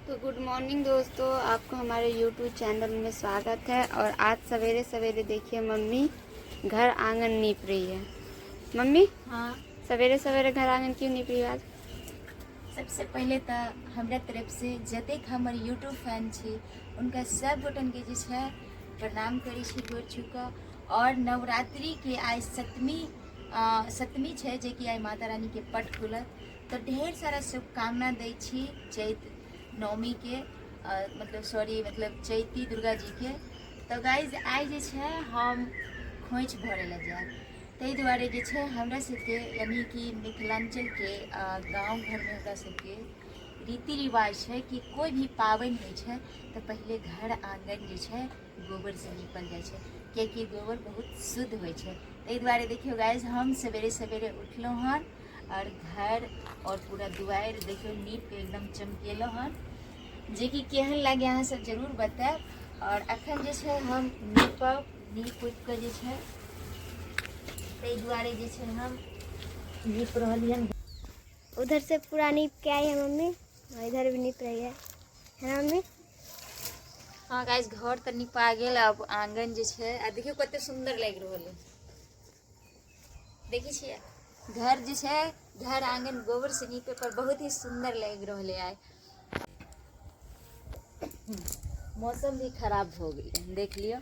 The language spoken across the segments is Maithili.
तो गुड मॉर्निंग दोस्तों, आपको हमारे यूट्यूब चैनल में स्वागत है। और आज सवेरे सवेरे देखिए मम्मी घर आंगन नीप रही है। मम्मी, हाँ, सवेरे सवेरे घर आंगन क्यों नीप रही हो आज? सबसे पहले तो हमरा तरफ से जतेक हमर यूट्यूब फैन छी उनका सब गोटन के जे छै प्रणाम करै छी गोर छू कऽ। और नवरात्रि के आइ सप्तमी छै, जेकि आइ माता रानी के पट खुलत, तऽ ढेर सारा शुभकामना दै छी चैत नवमी के, मतलब सॉरी, मतलब चैती दुर्गा जी के। तऽ गाइज, आइ जे छै हम खोइछ भरै लए जायब, ताहि दुआरे जे छै हमरा सबके यानी कि मिथिलाञ्चलके गाँव घरमे हमरा सबके रीति रिवाज छै कि कोइ भी पाबनि होइ छै तऽ पहिले घर आङ्गन जे छै गोबरसँ नीपल जाइ छै, कियाकि गोबर बहुत शुद्ध होइ छै। ताहि दुआरे देखियौ गाइज, हम सवेरे सवेरे उठलहुँ हन आओर घर आओर पूरा दुआरि देखियौ नीप के एकदम चमकेलहुँ हन, जेकि केहन लागे अहाँ सब जरूर बतायब। आओर अखन जे छै हम नीपब, नीप उप के जे छै, ताहि दुआरे जे छै हम नीप रहलियन। उधर से पूरा नीप के आई है मम्मी और इधर भी नीप रही है ना मम्मी? हाँ गाइस, घर तऽ निपा गेल, अब आंगन जे छै, आ देखियौ कते सुंदर लागि रहल है। देखै छियै घर जे छै, घर आंगन गोबर से नीपे पर बहुत ही सुंदर लागि रहल है। आइ मौसम भी खराब भऽ गेलै, देख लियौ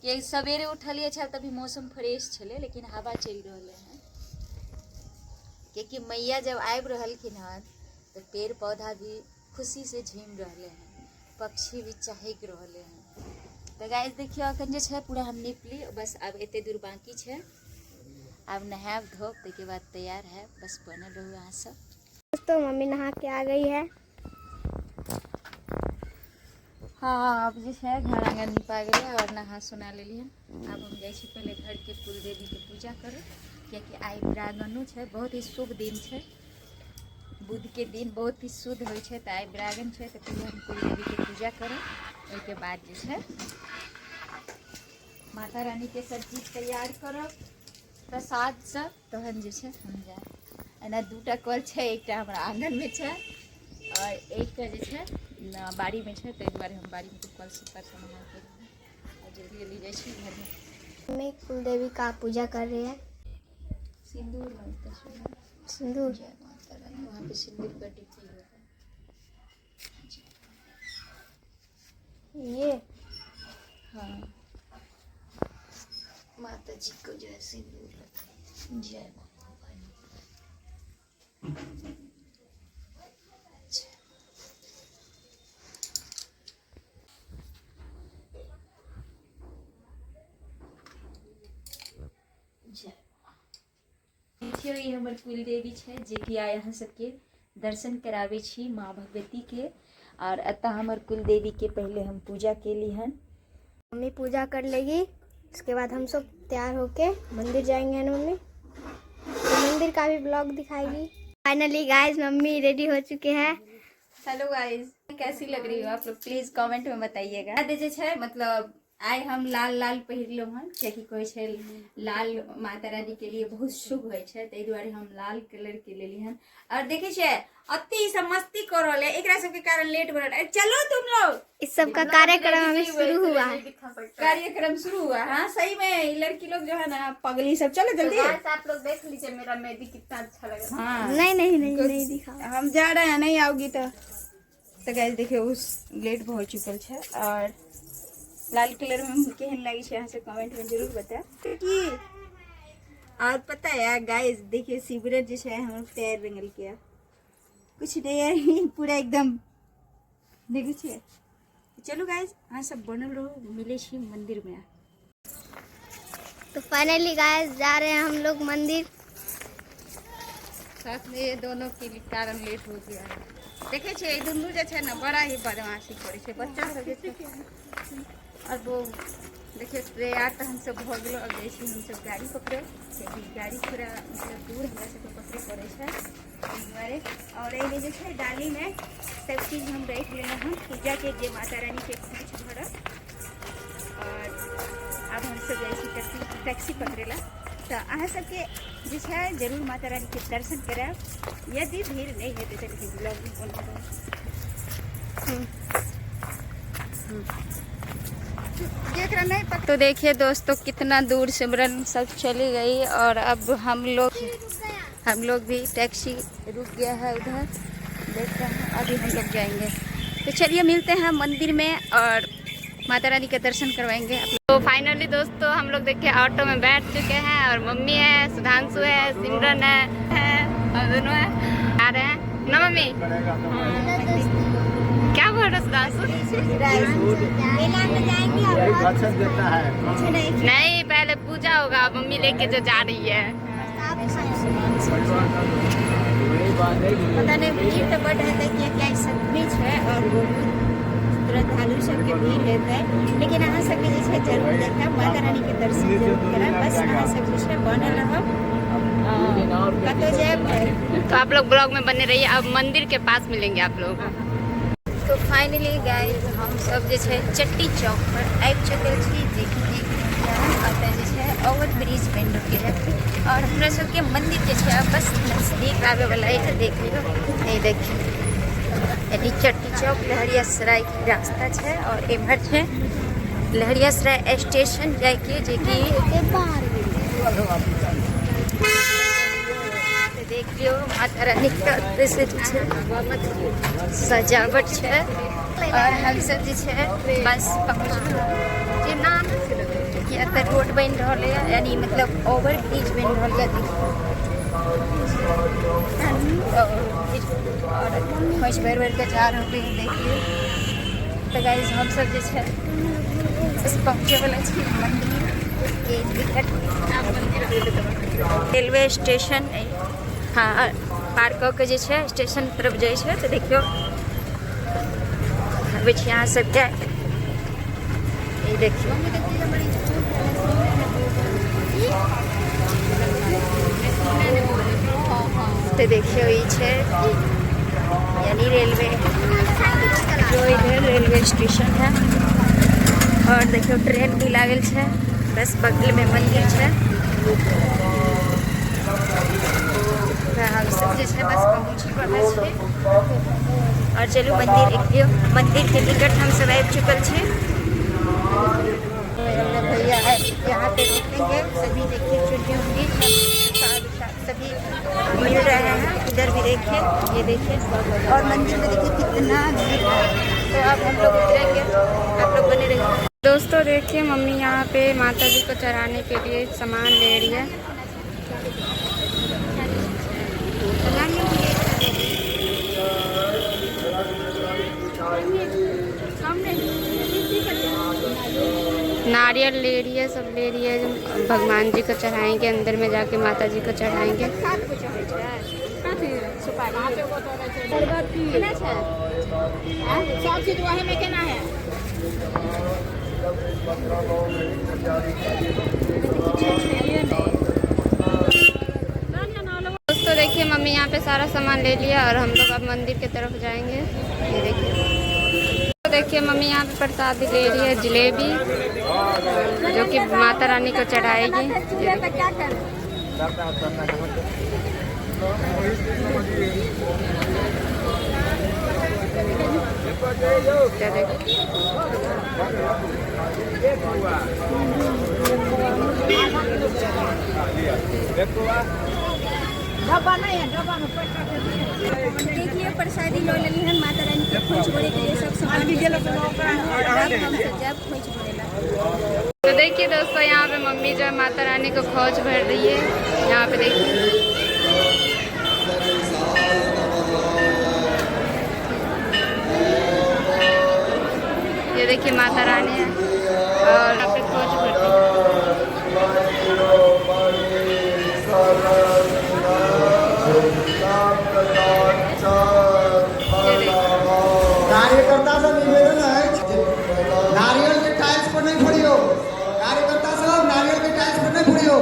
कि सवेरे उठलियै छल तभी मौसम फ्रेश छलै, लेकिन हवा चलि रहलै हँ, कियाकि मैया जब आबि रहलखिन हन तऽ पेड़ पौधा भी खुशी से झूमि रहलै हन, पक्षी भी चहकि रहलै हन। तऽ गाइस देखियौ, अखन जे छै पूरा हम निपली, बस आब एते दूर बाँकी छै। आब नहायब धोब, ताहिके बाद तैयार है, बस बनल रहू अहाँ सब। दोस्तों, मम्मी नहा के आ गई है। हाँ, अब जे छै घर आंगन निपा गेलै और नहा सुना लेलियै। आब हम जाइ छी पहिले घरके कुल देवीके पूजा करू, कियाकि आइ बिरागनो छै, बहुत ही शुभ दिन छै। बुध के दिन बहुत ही शुद्ध होइ छै, तऽ आइ बिरागन छै, तऽ पहिले हम कुल देवीके पूजा करू, ओहिके बाद जे छै माता रानीके सब चीज तैयार करब, प्रसाद सब, तहन जे छै हम जायब। एना दूटा कल छै, एकटा हमरा आङ्गनमे छै आओर एकटा जे छै बाड़ीमे छै, ताहि दुआरे हम बाड़ीमे कल सब पर नहा के जल्दी जल्दी जाइ छी घरमे। मम्मी कुल देवी का पूजा कर रही है। सिंदूर लगता है। सिंदूर। जय माता रानी। वहाँ पे सिंदूर का डिब्बी होगा। ये? हाँ, माता जी को जो है सिंदूर लगाइए। जय माता रानी, जय जय। देखियौ, ई हमर कुलदेवी छै, जेकि आइ अहाँ सबके दर्शन कराबै छी माँ भगवती के। और एतऽ हमर कुलदेवी के पहिले हम पूजा केली हन। मम्मी पूजा कर लेगी, उसके बाद हम सब तैयार होके मंदिर जाएंगे ना मम्मी? तो मंदिर का भी ब्लॉग दिखाएगी। फाइनली गाइस, मम्मी रेडी हो चुके हैं। हेलो गाइस, कैसी लग रही हो आप लोग, प्लीज कमेंट में बताइएगा। जे छै मतलब आइ हम लाल लाल पहिरलहुँ हन, कियाकि कहै छै लाल माता रानी के लिए बहुत शुभ होइ छै, ताहि दुआरे हम लाल कलर के लेली हन। और देखै छियै अति ई सब मस्ती कर रहल है, एकरा सबके कारण लेट हो रहल है। चलो तुम लोग। इस सब का कार्यक्रम अभी शुरू हुआ है। कार्यक्रम शुरू हुआ। हाँ, सही में ये लड़की लोग जो है ना पगली सब। चलो जल्दी। गाइस, आप लोग देख लीजिए मेरा मेहंदी कितना अच्छा लग रहा है। हाँ। नहीं नहीं नहीं, नहीं दिखाओ। हम जा रहे हैं, नहीं आओगी तो। तो गाइस देखियो, उस लेट बहुत चुकल छै और लाल कलर में केहन लगे छै अहाँ से कमेंट में जरूर बतायब कि। और पता है गाइस, देखिए सिमरन जे छै हमर पैर रंगल के कुछ नहीं है, पूरा एकदम देखै छियै। चलू गाइस, अहाँ सब बनल रहू, मिलै छी मंदिर में। तो फाइनली गाइस, जा रहे हैं हम लोग मंदिर। साथ में ये दोनों के कारण लेट हो गया है। देखे छियै, ई दुनू जे छै ने बड़ा ही बदमाशी करै छै बच्चा सब जे छै। और वो देखियौ, तैयार तऽ हमसब भऽ गेलहुँ, अब जाइ छी हमसब गाड़ी पकड़ै, कियाकि गाड़ी थोड़ा मतलब दूर हमरा सबके पकड़ै पड़ै छै, ताहि दुआरे। और एहिमे जे छै डालीमे सब चीज हम राखि लेलहुँ हन पूजाके, जे माता रानीके खोइछ भरब। और आब हमसब जाइ छी टैक्सी टैक्सी पकड़ै लए। तऽ अहाँ सबके जे छै जरूर माता रानीके दर्शन करायब, यदि भीड़ नहि हेतै तऽ, लेकिन ब्लॉग भी बनबै। जेकरा नहीं पता। तो देखिए दोस्तों, कितना दूर सिमरन सब चली गई और अब हम लोग भी, टैक्सी रुक गया है उधर, देख रहे हैं। अभी हम लोग जाएंगे। तो चलिए, मिलते हैं मंदिर में और माता रानी के दर्शन करवाएंगे। तो फाइनली दोस्तों, हम लोग देखिए ऑटो में बैठ चुके हैं और मम्मी है, सुधांशु है, सिमरन है और दोनों है, आ रहे हैं ना मम्मी? क्या बोल रहे हो सुधांशु? मेला में जाएंगे और अच्छा देता है। कुछ नहीं। नहीं, पहले पूजा होगा। मम्मी लेके जो जा रही है। पता नहीं, भीड़ तऽ बड्ड हेतै, कियाकि आइ सप्तमी छै और बहुत श्रद्धालु सबके भीड़ हेतै। लेकिन अहाँ सबके जे छै जरूर देखब, माता रानीके दर्शन जरूर करब। बस अहाँ सब जे छै बनल रहब, कतहु जायब। तो आप लोग ब्लॉग में बने रहिए। अब मंदिर के पास मिलेंगे आप लोग। तो फाइनली गाइस, हम सब जे छै चट्टी चौक पर आबि चुकल छी, जेकि देख रहल। एतऽ जे छै ओवर ब्रिज बनि रहल है और हमरा सबके मंदिर जे छै आब बस नजदीक आबे वाला है। देख लियौ, नहीं देखियौ, यानी चट्टी चौक लहरियासराय के रास्ता छै और एम्हर छै लहरियासराय स्टेशन जाइके, जेकि तऽ देख लियौ, माता रानी के ओतय से जे छै सजावट छै और हम सब जे छै बस पहुँच जे नाम कि एतऽ रोड बनि रहल यऽ, यानी मतलब ओवर ब्रिज बनि रहल यऽ। देखियौ, और खोंइछ भरि भरि के जा रहल है, देखियौ। तऽ गाइस, हम सब जे छै बस पहुँचे वाला छी मंदिर के निकट। रेलवे स्टेशन, हाँ, पार कऽ के जे छै स्टेशन तरफ जाइ छै। तऽ देखियौ, आबै छी अहाँ सबके। ई देखियौ। तऽ देखियौ, ई छै यानी रेलवे जो इधर रेलवे स्टेशन है और देखियौ, ट्रेन भी लागल छै। बस बगलमे मंदिर छै। तऽ हम सब जे छै बस पहुँची वाला छी और चलू मंदिर देखियौ। मंदिर के निकट हम सब आबि चुकल छी। भैया यहाँ पे रोकेंगे। सभी देखिए, चुन्नी उन्नी सब सभी मिल रहे हैं। इधर भी देखिए, ये देखिए और मंदिर में देखिए कितना भीड़ है। तो अब हम लोग उतरेंगे, आप लोग बने रहिए। दोस्तों, देखिए, मम्मी यहाँ पे माता जी को चढ़ाने के लिए सामान ले रही है। नारियल भी कम नहीं। नारियल ले रही है, सब ले रही है। भगवान जी को चढ़ाएंगे, अंदर में जाके माता जी को चढ़ाएंगे। सात गो चढ़ै छै। कथी? सुपारी केना छै? सब चीज वही में केना है? किछु छैहे नहि। दोस्तों, देखिए, मम्मी यहाँ पे सारा सामान ले लिया और हम लोग अब मंदिर की तरफ जाएंगे। ये देखिए। तो देखिए, मम्मी यहाँ पे प्रसाद ले रही है, जलेबी, जो कि माता रानी को चढ़ाएगी। ये देखिए। क्या करें? क्या देखिए। देखिए, प्रसादी लऽ लेली हन। माता रानी के खोइछ भरे के लिए सब सामान और अब हम सब जायब खोइछ भरे ला। तो देखिए दोस्तों, यहाँ पे मम्मी जो है माता रानी को खोज भर रही है। यहाँ पे देखिए। ये देखिए, माता रानी है और यहाँ पे खोज भर रही है। ये देखिए। कार्यकर्ता से निवेदन अछि जे नारियल के टाइल्स पर नहीं फोड़ियो। कार्यकर्ता सब, नारियल के टाइल्स पर नहीं फोड़ियो।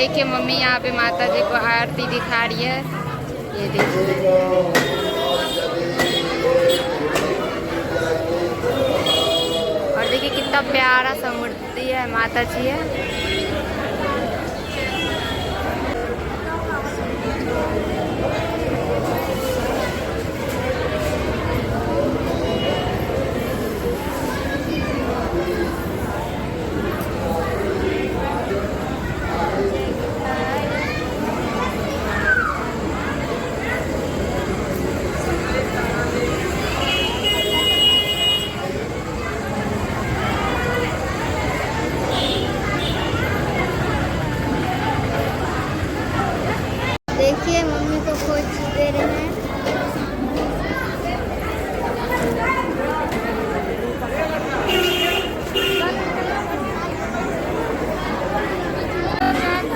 देखिए मम्मी यहाँ पे माता जी को आरती दिखा रही है। ये देखिए, और देखिए कितना प्यारा सा मूर्ति है, माता जी है। देखिए मम्मी को खोज दे रहे हैं।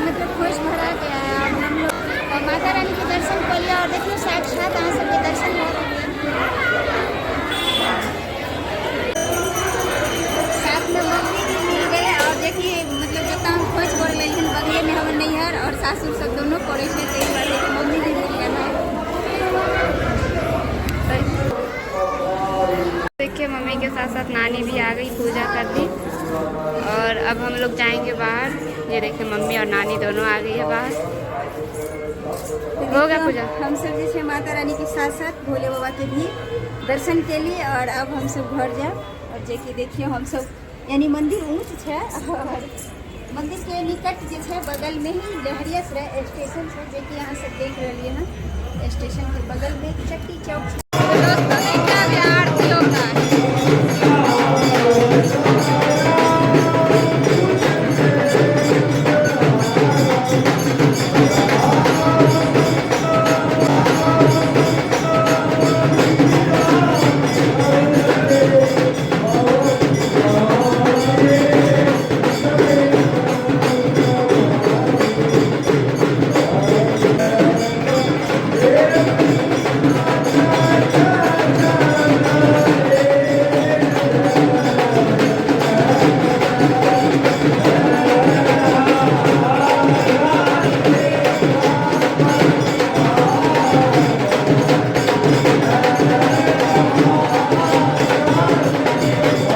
मतलब खोज भरा गया है। अब हम लोग माता रानी के दर्शन कर लिया और देखिए साक्षात अहाँ सबके दर्शन हो रहे हैं। साथ में मम्मी भी मिल गए। और देखिए मतलब जब हम खोज भर लेकिन बगले में हमर नैहर और सासुर सब दोनों पड़े छै, ताहि दुआरे मम्मी भी मिल गया है। देखिए मम्मी के साथ साथ नानी भी आ गई, पूजा कर दी और अब हम लोग जाएंगे बाहर। ये देखिए मम्मी और नानी दोनों आ गई है बाहर। हो गया पूजा? हम सब जे छै माता रानी के साथ साथ भोले बाबा के भी दर्शन के लिए और अब हम सब घर जाए। और जे कि देखियो हम सब यानी मंदिर ऊंच छै और मंदिर के निकट जे छै बगल में ही लहरियासराय स्टेशन छै, जे कि अहाँ सब देख रहलियै हन। स्टेशन के बगल में चट्टी चौक छै। तो देखिए अभी